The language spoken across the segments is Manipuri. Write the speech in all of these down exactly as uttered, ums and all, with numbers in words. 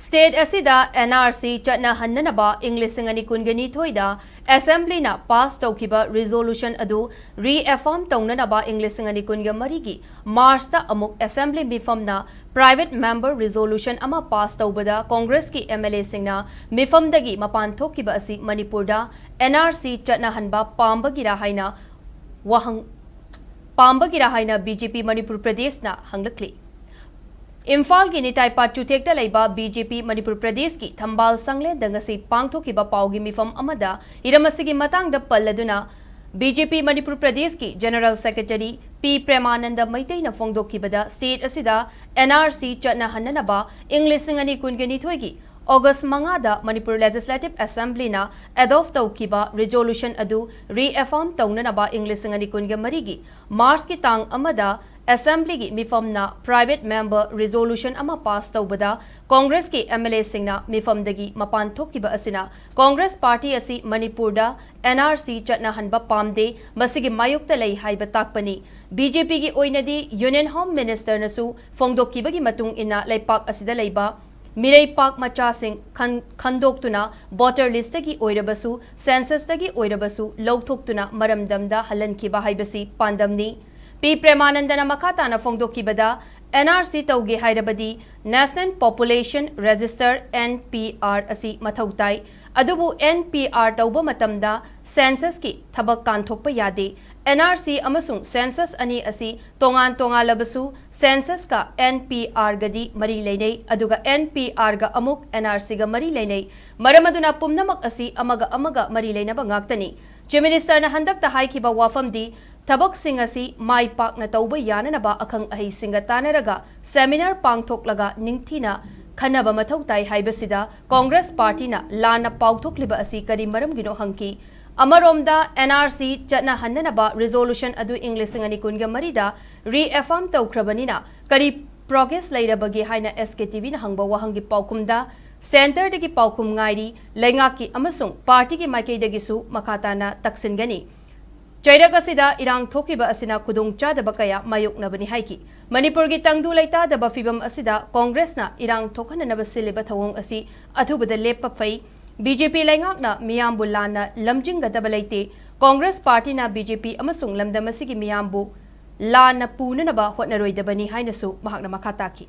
State ꯑꯁꯤꯗ N R C ꯆꯠꯅꯍꯟꯅꯅꯕ ꯏꯪ ꯂꯤꯁꯤꯡ ꯑꯅꯤ ꯀꯨꯟꯒ ꯅꯤꯊꯣꯏꯗ Assemblyꯅ pass ꯇꯧꯈꯤꯕ resolution ꯑꯗꯨ reaffirm ꯇꯧꯅꯅꯕ ꯏꯪ ꯂꯤꯁꯤꯡ ꯑꯅꯤ ꯀꯨꯟꯒ ꯃꯔꯤꯒꯤ Marchꯇ ꯑꯃꯨꯛ Assembly ꯃꯤꯐꯝꯅ private member resolution ꯑꯃ pass ꯇꯧꯕꯗ Congressꯀꯤ M L Aꯁꯤꯡꯅ ꯃꯤꯐꯝꯗꯒꯤ ꯃꯄꯥꯟ ꯊꯣꯛꯈꯤꯕ ꯑꯁꯤ ꯃꯅꯤꯄꯨꯔꯗ N R C ꯆꯠꯅꯍꯟꯕ ꯄꯥꯝꯕꯒꯤꯔ ꯍꯥꯏꯅ ꯋꯥꯍꯪ ꯄꯥꯝꯕꯒꯤꯔ ꯍꯥꯏꯅ B J P ꯃꯅꯤꯄꯨꯔ ꯄ꯭ꯔꯗꯦꯁꯅ ꯍꯪꯂꯛꯂꯤ꯫ ꯏꯝꯐꯥꯜꯒꯤ ꯅꯤꯇꯥꯏꯄꯥꯠ ꯆꯨꯊꯦꯛꯇ ꯂꯩꯕ B J P ꯃꯅꯤꯄꯨꯔ ꯄ꯭ꯔꯗꯦꯁꯀꯤ ꯊꯝꯕꯥꯜ ꯁꯪꯂꯦꯟꯗ ꯉꯁꯤ ꯄꯥꯡꯊꯣꯛꯈꯤꯕ ꯄꯥꯎꯒꯤ ꯃꯤꯐꯝ ꯑꯃꯗ ꯍꯤꯔꯝ ꯑꯁꯤꯒꯤ ꯃꯇꯥꯡꯗ ꯄꯜꯂꯗꯨꯅ B J P ꯃꯅꯤꯄꯨꯔ ꯄ꯭ꯔꯗꯦꯁꯀꯤ General Secretary P ꯄ꯭ꯔꯦꯃꯥꯅꯟꯗ ꯃꯩꯇꯩꯅ ꯐꯣꯡꯗꯣꯛꯈꯤꯕꯗ state ꯑꯁꯤꯗ N R C ꯆꯠꯅꯍꯟꯅꯅꯕ ꯏꯪ ꯂꯤꯁꯤꯡ ꯑꯅꯤ ꯀꯨꯟꯒ ꯅꯤꯊꯣꯏꯒꯤ August ꯃꯉꯥꯗ ꯃꯅꯤꯄꯨꯔ Legislative Assemblyꯅ adopt ꯇꯧꯈꯤꯕ resolution ꯑꯗꯨ reaffirm ꯇꯧꯅꯅꯕ ꯏꯪ ꯂꯤꯁꯤꯡ ꯑꯅꯤ ꯀꯨꯟꯒ ꯃꯔꯤꯒꯤ Marchꯀꯤ ꯇꯥꯡ ꯑꯃꯗ Assemblyꯒꯤ ꯃꯤꯐꯝꯅ private member resolution ꯑꯃ pass ꯇꯧꯕꯗ Congressꯀꯤ M L Aꯁꯤꯡꯅ ꯃꯤꯐꯝꯗꯒꯤ ꯃꯄꯥꯟ ꯊꯣꯛꯈꯤꯕ ꯑꯁꯤꯅ Congress party ꯑꯁꯤ ꯃꯅꯤꯄꯨꯔꯗ N R C ꯆꯠꯅꯍꯟꯕ ꯄꯥꯝꯗꯦ, ꯃꯁꯤꯒꯤ ꯃꯥꯌꯣꯛꯇ ꯂꯩ ꯍꯥꯏꯕ ꯇꯥꯛꯄꯅꯤ꯫ B J Pꯒꯤ ꯑꯣꯏꯅꯗꯤ Union Home Ministerꯅꯁꯨ ꯐꯣꯡꯗꯣꯛꯈꯤꯕꯒꯤ ꯃꯇꯨꯡ ꯏꯟꯅ ꯂꯩꯄꯥꯛ ꯑꯁꯤꯗ ꯂꯩꯕ ꯃꯤꯔꯩꯄꯥꯛ ꯃꯆꯥꯁꯤꯡ ꯈꯟ-, ꯈꯟꯗꯣꯛꯇꯨꯅ voter listꯇꯒꯤ ꯑꯣꯏꯔꯕꯁꯨ, censusꯇꯒꯤ ꯑꯣꯏꯔꯕꯁꯨ ꯂꯧꯊꯣꯛꯇꯨꯅ ꯃꯔꯝꯗꯝꯗ ꯍꯜꯍꯟꯈꯤꯕ ꯍꯥꯏꯕꯁꯤ ꯄꯥꯟꯗꯝꯅꯤ꯫ P ꯄ꯭ꯔꯦꯃꯥꯅꯟꯗꯅ ꯃꯈꯥ ꯇꯥꯅ ꯐꯣꯡꯗꯣꯛꯈꯤꯕꯗ, N R C ꯇꯧꯒꯦ ꯍꯥꯏꯔꯕꯗꯤ National Population Register, N P R, ꯑꯁꯤ ꯃꯊꯧ ꯇꯥꯏ꯫ ꯑꯗꯨꯕꯨ N P R ꯇꯧꯕ ꯃꯇꯝꯗ censusꯀꯤ ꯊꯕꯛ ꯀꯥꯟꯊꯣꯛꯄ ꯌꯥꯗꯦ꯫ N R C ꯑꯃꯁꯨꯡ census ꯑꯅꯤ ꯑꯁꯤ ꯇꯣꯉꯥꯟ ꯇꯣꯉꯥꯜꯂꯕꯁꯨ, censusꯀ N P Rꯒꯗꯤ ꯃꯔꯤ ꯂꯩꯅꯩ, ꯑꯗꯨꯒ N P Rꯒ ꯑꯃꯨꯛ N R Cꯒ ꯃꯔꯤ ꯂꯩꯅꯩ꯫ ꯃꯔꯝ ꯑꯗꯨꯅ ꯄꯨꯝꯅꯃꯛ ꯑꯁꯤ ꯑꯃꯒ ꯑꯃꯒ ꯃꯔꯤ ꯂꯩꯅꯕ ꯉꯥꯛꯇꯅꯤ꯫ Chief Ministerꯅ ꯍꯟꯗꯛꯇ ꯍꯥꯏꯈꯤꯕ ꯋꯥꯐꯝꯗꯤ ꯊꯕꯛꯁꯤꯡ ꯑꯁꯤ ꯃꯥꯏ ꯄꯥꯛꯅ ꯇꯧꯕ ꯌꯥꯅꯅꯕ ꯑꯈꯪ ꯑꯍꯩꯁꯤꯡꯒ ꯇꯥꯟꯅꯔꯒ seminar ꯄꯥꯡꯊꯣꯛꯂꯒ ꯅꯤꯡꯊꯤꯅ ꯈꯟꯅꯕ ꯃꯊꯧ ꯇꯥꯏ ꯍꯥꯏꯕꯁꯤꯗ Congress partyꯅ ꯂꯥꯟꯅ ꯄꯥꯎꯊꯣꯛꯂꯤꯕ ꯑꯁꯤ ꯀꯔꯤ ꯃꯔꯝꯒꯤꯅꯣ ꯍꯪꯈꯤ꯫ ꯑꯃꯔꯣꯝꯗ N R C ꯆꯠꯅꯍꯟꯅꯅꯕ resolution ꯑꯗꯨ ꯏꯪ ꯂꯤꯁꯤꯡ ꯑꯅꯤ ꯀꯨꯟꯒ ꯃꯔꯤꯗ reaffirm ꯇꯧꯈ꯭ꯔꯕꯅꯤꯅ ꯀꯔꯤ progress ꯂꯩꯔꯕꯒꯦ ꯍꯥꯏꯅ S K T Vꯅ ꯍꯪꯕ ꯋꯥꯍꯪꯒꯤ ꯄꯥꯎꯈꯨꯝꯗ, centreꯗꯒꯤ ꯄꯥꯎꯈꯨꯝ ꯉꯥꯏꯔꯤ, ꯂꯩꯉꯥꯛꯀꯤ ꯑꯃꯁꯨꯡ partyꯒꯤ ꯃꯥꯏꯀꯩꯗꯒꯤꯁꯨ ꯃꯈꯥ ꯇꯥꯅ ꯇꯛꯁꯤꯟꯒꯅꯤ꯫ ꯆꯩꯔꯛ ꯑꯁꯤꯗ ꯏꯔꯥꯡ ꯊꯣꯛꯈꯤꯕ ꯑꯁꯤꯅ ꯈꯨꯗꯣꯡꯆꯥꯗꯕ ꯀꯌꯥ ꯃꯥꯌꯣꯛꯅꯕꯅꯤ ꯍꯥꯏꯈꯤ꯫ ꯃꯅꯤꯄꯨꯔꯒꯤ ꯇꯪꯗꯨ ꯂꯩꯇꯥꯗꯕ ꯐꯤꯕꯝ ꯑꯁꯤꯗ ꯀꯣꯡꯒ꯭ꯔꯦꯁꯅ ꯏꯔꯥꯡ ꯊꯣꯛꯍꯟꯅꯅꯕ ꯁꯤꯜꯂꯤꯕ ꯊꯧꯑꯣꯡ ꯑꯁꯤ ꯑꯊꯨꯕꯗ ꯂꯦꯞꯄ ꯐꯩ꯫ ꯕꯤ ꯖꯦ ꯄꯤ ꯂꯩꯉꯥꯛꯅ ꯃꯤꯌꯥꯝꯕꯨ ꯂꯥꯟꯅ ꯂꯝꯖꯤꯡꯒꯗꯕ ꯂꯩꯇꯦ꯫ ꯀꯣꯡꯒ꯭ꯔꯦꯁ ꯄꯥꯔꯇꯤꯅ ꯕꯤ ꯖꯦ ꯄꯤ ꯑꯃꯁꯨꯡ ꯂꯝꯗꯝ ꯑꯁꯤꯒꯤ ꯃꯤꯌꯥꯝꯕꯨ ꯂꯥꯟꯅ ꯄꯨꯅꯅꯕ ꯍꯣꯠꯅꯔꯣꯏꯗꯕꯅꯤ ꯍꯥꯏꯅꯁꯨ ꯃꯍꯥꯛꯅ ꯃꯈꯥ ꯇꯥꯈꯤ꯫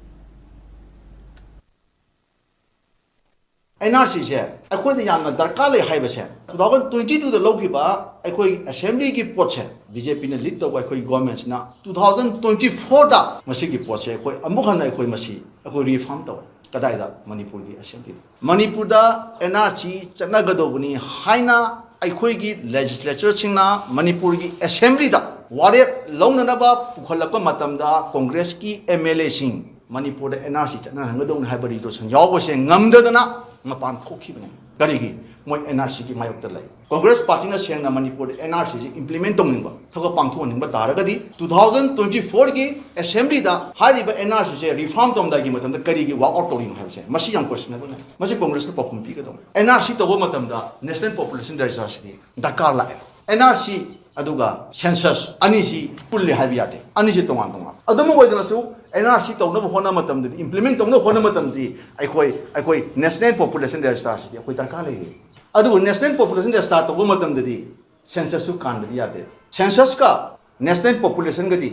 ꯑꯦꯟ ꯑꯥꯔ ꯁꯤꯁꯦ ꯑꯩꯈꯣꯏꯗ ꯌꯥꯝꯅ ꯗꯔꯀꯥꯔ ꯂꯩ ꯍꯥꯏꯕꯁꯦ, ꯇꯨ ꯊꯥꯎꯖꯟ ꯇ꯭ꯋꯦꯟꯇꯤ ꯇꯨꯗ ꯂꯧꯈꯤꯕ ꯑꯩꯈꯣꯏ ꯑꯦꯁꯦꯝꯕ꯭ꯂꯤꯒꯤ ꯄꯣꯠꯁꯦ, ꯕꯤ ꯖꯦ ꯄꯤꯅ ꯂꯤꯗ ꯇꯧꯕ ꯑꯩꯈꯣꯏ ꯒꯣꯔꯃꯦꯟꯁꯤꯅ ꯇꯨ ꯊꯥꯎꯖꯟ ꯇ꯭ꯋꯦꯟꯇꯤ ꯐꯣꯔꯗ ꯃꯁꯤꯒꯤ ꯄꯣꯠꯁꯦ ꯑꯩꯈꯣꯏ ꯑꯃꯨꯛ ꯍꯟꯅ ꯑꯩꯈꯣꯏ ꯃꯁꯤ ꯑꯩꯈꯣꯏ ꯔꯤꯐꯥꯔꯝ ꯇꯧꯋꯦ꯫ ꯀꯗꯥꯏꯗ? ꯃꯅꯤꯄꯨꯔꯒꯤ ꯑꯦꯁꯦꯝꯕ꯭ꯂꯤꯗ꯫ ꯃꯅꯤꯄꯨꯔꯗ ꯑꯦꯟ ꯑꯥꯔ ꯁꯤ ꯆꯠꯅꯒꯗꯧꯕꯅꯤ ꯍꯥꯏꯅ ꯑꯩꯈꯣꯏꯒꯤ ꯂꯦꯖꯤꯁꯂꯦꯆꯔꯁꯤꯡꯅ ꯃꯅꯤꯄꯨꯔꯒꯤ ꯑꯦꯁꯦꯝꯕ꯭ꯂꯤꯗ ꯋꯥꯔꯦꯞ ꯂꯧꯅꯅꯕ ꯄꯨꯈꯠꯂꯛꯄ ꯃꯇꯝꯗ, ꯀꯣꯡꯒ꯭ꯔꯦꯁꯀꯤ ꯑꯦꯝ ꯑꯦꯜ ꯑꯦꯁꯤꯡ ꯃꯅꯤꯄꯨꯔꯗ ꯑꯦꯟ ꯑꯥꯔ ꯁꯤ ꯆꯠꯅꯍꯟꯒꯗꯧꯅꯤ ꯍꯥꯏꯕ ꯔꯤꯖꯣꯂꯨꯁꯟ ꯌꯥꯎꯕꯁꯦ ꯉꯝꯗꯗꯅ ꯃꯄꯥꯟ ꯊꯣꯛꯈꯤꯕꯅꯤ꯫ ꯀꯔꯤꯒꯤ? ꯃꯣꯏ ꯑꯦꯟ ꯑꯥꯔ ꯁꯤꯒꯤ ꯃꯥꯌꯣꯛꯇ ꯂꯩ꯫ ꯀꯣꯡꯒ꯭ꯔꯦꯁ ꯄꯥꯔꯇꯤꯅ ꯁꯦꯡꯅ ꯃꯅꯤꯄꯨꯔꯗ ꯑꯦꯟ ꯑꯥꯔ ꯁꯤꯁꯦ ꯏꯝꯄ꯭ꯂꯤꯃꯦꯟ ꯇꯧꯅꯤꯡꯕ, ꯊꯕꯛ ꯄꯥꯡꯊꯣꯛꯍꯟꯅꯤꯡꯕ ꯇꯥꯔꯒꯗꯤ, ꯇꯨ ꯊꯥꯎꯖꯟ ꯇ꯭ꯋꯦꯟꯇꯤ ꯐꯣꯔꯒꯤ ꯑꯦꯁꯦꯝꯕ꯭ꯂꯤꯗ ꯍꯥꯏꯔꯤꯕ ꯑꯦꯟ ꯑꯥꯔ ꯁꯤꯁꯦ ꯔꯤꯐꯥꯔꯝ ꯇꯧꯔꯝꯗꯥꯏꯒꯤ ꯃꯇꯝꯗ ꯀꯔꯤꯒꯤ ꯋꯥꯛ ꯑꯥꯎꯠ ꯇꯧꯔꯤꯅꯣ ꯍꯥꯏꯕꯁꯦ, ꯃꯁꯤ ꯌꯥꯝ ꯀꯣꯏꯁꯟꯅꯦꯕꯜꯅꯦ꯫ ꯃꯁꯤ ꯀꯣꯡꯒ꯭ꯔꯦꯁꯅ ꯄꯥꯎꯈꯨꯝ ꯄꯤꯒꯗꯧꯅꯤ꯫ ꯑꯦꯟ ꯑꯥꯔ ꯁꯤ ꯇꯧꯕ ꯃꯇꯝꯗ ꯅꯦꯁꯅꯦꯜ ꯄꯣꯄꯨꯂꯦꯁꯟ ꯔꯦꯖꯤꯁꯇꯔꯁꯤꯗꯤ ꯗꯔꯀꯥꯔ ꯂꯥꯛꯑꯦ꯫ ꯑꯦꯟ ꯑꯥꯔ ꯁꯤ ꯑꯗꯨꯒ ꯁꯦꯟꯁꯁ ꯑꯅꯤꯁꯤ ꯄꯨꯜꯂꯦ ꯍꯥꯏꯕ ꯌꯥꯗꯦ, ꯑꯅꯤꯁꯤ ꯇꯣꯉꯥꯟ ꯇꯣꯉꯥꯟ꯫ ꯑꯗꯨꯃꯛ ꯑꯣꯏꯗꯅꯁꯨ, ꯑꯦꯟ ꯑꯥꯔ ꯁꯤ ꯇꯧꯅꯕ ꯍꯣꯠꯅꯕ ꯃꯇꯝꯗꯗꯤ, ꯏꯝꯄ꯭ꯂꯤꯃꯦꯟ ꯇꯧꯅꯕ ꯍꯣꯠꯅꯕ ꯃꯇꯝꯗꯗꯤ ꯑꯩꯈꯣꯏ, ꯑꯩꯈꯣꯏ ꯅꯦꯁꯅꯦꯜ ꯄꯣꯄꯨꯂꯦꯁꯟ ꯔꯦꯖꯤꯁꯇꯥꯔꯁꯤꯗꯤ ꯑꯩꯈꯣꯏ ꯗꯔꯀꯥꯔ ꯂꯩꯔꯤ꯫ ꯑꯗꯨꯕꯨ ꯅꯦꯁꯅꯦꯜ ꯄꯣꯄꯨꯂꯦꯁꯟ ꯔꯦꯖꯤꯁꯇꯥꯔ ꯇꯧꯕ ꯃꯇꯝꯗꯗꯤ ꯁꯦꯟꯁꯁꯁꯨ ꯀꯥꯟꯕꯗꯤ ꯌꯥꯗꯦ꯫ ꯁꯦꯟꯁꯁꯀ ꯅꯦꯁꯅꯦꯜ ꯄꯣꯄꯨꯂꯦꯁꯟꯒꯗꯤ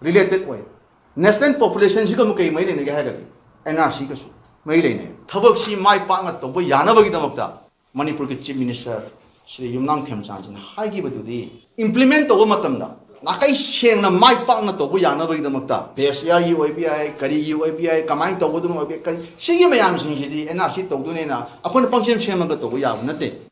ꯔꯤꯂꯦꯇꯦꯗ ꯑꯣꯏ꯫ ꯅꯦꯁꯅꯦꯜ ꯄꯣꯄꯨꯂꯦꯁꯟꯁꯤꯒ ꯑꯃꯨꯛ ꯀꯩ ꯃꯔꯤ ꯂꯩꯅꯒꯦ ꯍꯥꯏꯔꯒꯗꯤ, ꯑꯦꯟ ꯑꯥꯔ ꯁꯤꯒꯁꯨ ꯃꯔꯤ ꯂꯩꯅꯩ꯫ ꯊꯕꯛꯁꯤ ꯃꯥꯏ ꯄꯥꯛꯅ ꯇꯧꯕ ꯌꯥꯅꯕꯒꯤꯗꯃꯛꯇ ꯃꯅꯤꯄꯨꯔꯒꯤ ꯆꯤꯐ ꯃꯤꯅꯤꯁꯇꯔ ꯁ꯭ꯔꯤ ꯌꯨꯝꯅꯥꯝ ꯈꯦꯝꯆꯥꯟꯁꯤꯅ ꯍꯥꯏꯈꯤꯕꯗꯨꯗꯤ, ꯏꯝꯄ꯭ꯂꯤꯃꯦꯟ ꯇꯧꯕ ꯃꯇꯝꯗ ꯅꯥꯈꯩ ꯁꯦꯡꯅ ꯃꯥꯏ ꯄꯥꯛꯅ ꯇꯧꯕ ꯌꯥꯅꯕꯒꯤꯗꯃꯛꯇ, ꯄꯤ ꯑꯦꯁ ꯏ ꯑꯥꯔꯒꯤ ꯑꯣꯏꯕ ꯌꯥꯏ, ꯀꯔꯤꯒꯤ ꯑꯣꯏꯕ ꯌꯥꯏ, ꯀꯃꯥꯏꯅ ꯇꯧꯒꯗꯕꯅꯣ ꯑꯣꯏꯕ ꯌꯥꯏ, ꯀꯔꯤ, ꯁꯤꯒꯤ ꯃꯌꯥꯝꯁꯤꯡꯁꯤꯗꯤ ꯑꯦꯟ ꯑꯥꯔ ꯁꯤ ꯇꯧꯗꯣꯏꯅꯦꯅ ꯑꯩꯈꯣꯏꯅ ꯄꯪꯁꯦꯝ ꯁꯦꯝꯃꯒ ꯇꯧꯕ ꯌꯥꯕ ꯅꯠꯇꯦ꯫